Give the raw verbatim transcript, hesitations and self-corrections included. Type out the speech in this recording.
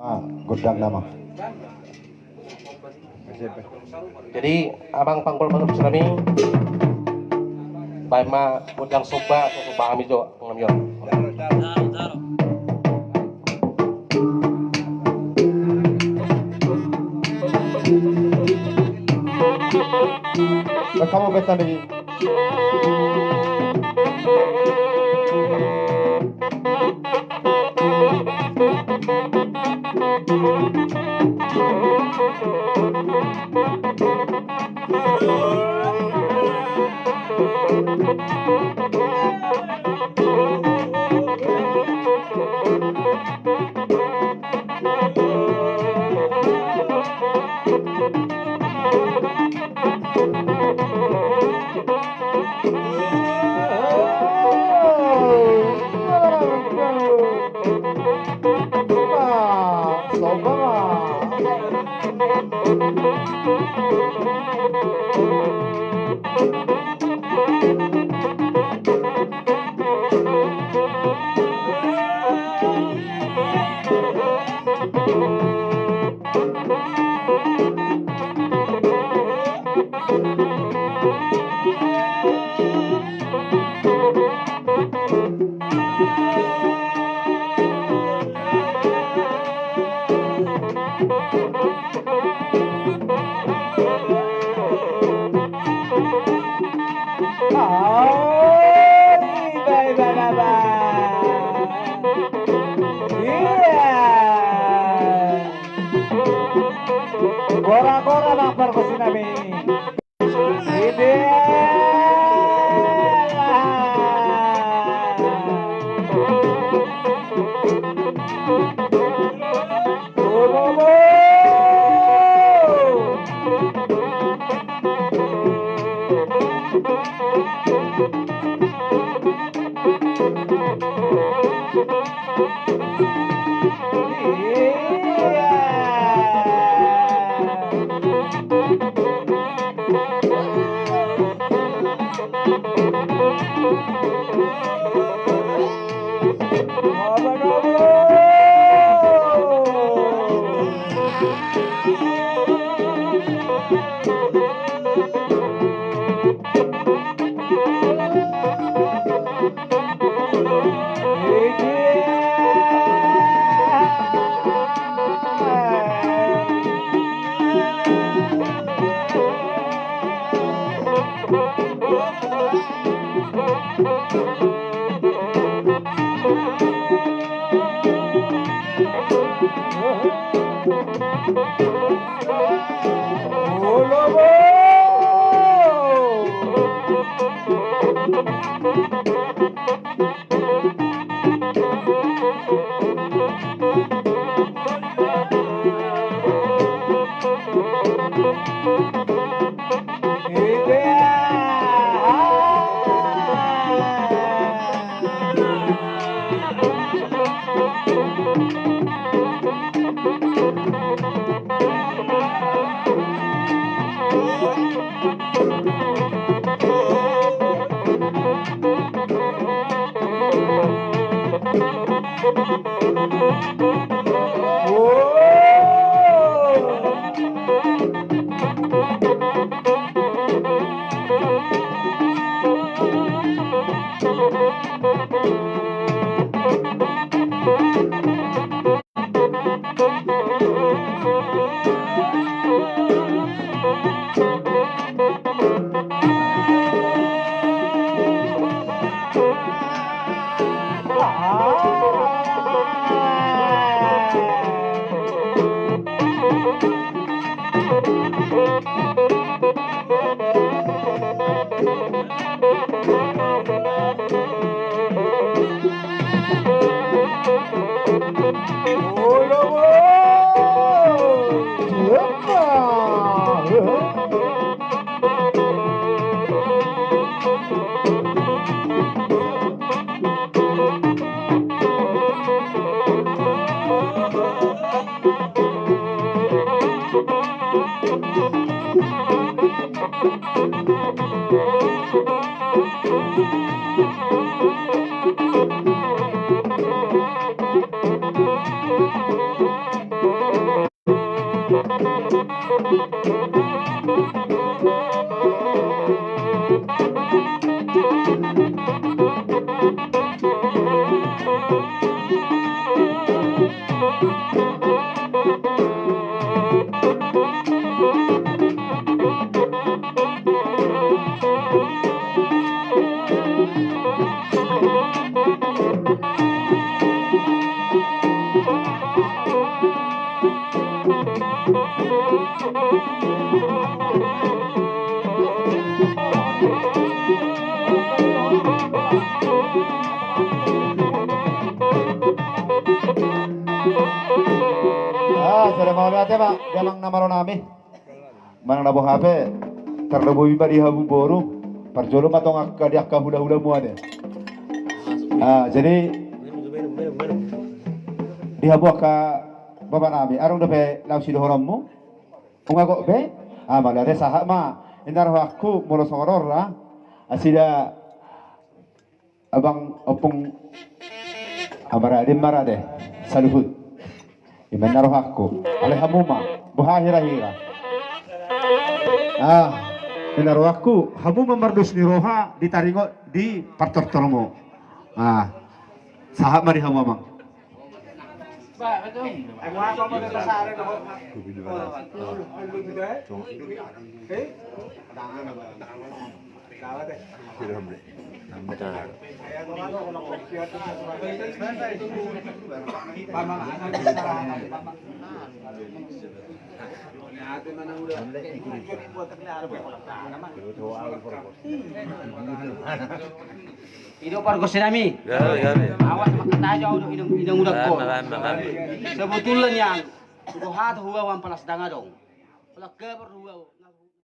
Ah, gondang nama. Jadi, amang panggual pargonsi nami, baen ma gondang somba, so somba hami jo, nami on. Kamu betul di Gora-gora nang pargonsi nami. Ah, sada mauliate ma di amang na malo nami. Manang na boha pe tarlumobi ma di hamu boru, parjolo ma tong angka di angka hulahulamu ate. Ah, jadi di hamu angka bapa nami, adong dope laos sidohononmu? Unang gok be? Ah, mauliate, sahat ma. Inna rohangku molo songon on ra, nasida abang ompung amang Raden ma ra de, saluhut. Ima inna rohangku. Alai hamu ma, boha hirahira? Ah, inna rohangku, hamu ma mardos ni roha di taringot di partortormu. Ah, sahat ma di hamu amang. I do pargonsi nami. Gabe, gabe. Awas mangkatai jo au do inang, inang uda ko. Gabe, gabe, gabe. Sebetulna nian, huboto hata huboan palas dang adong. Palas gabar huboan.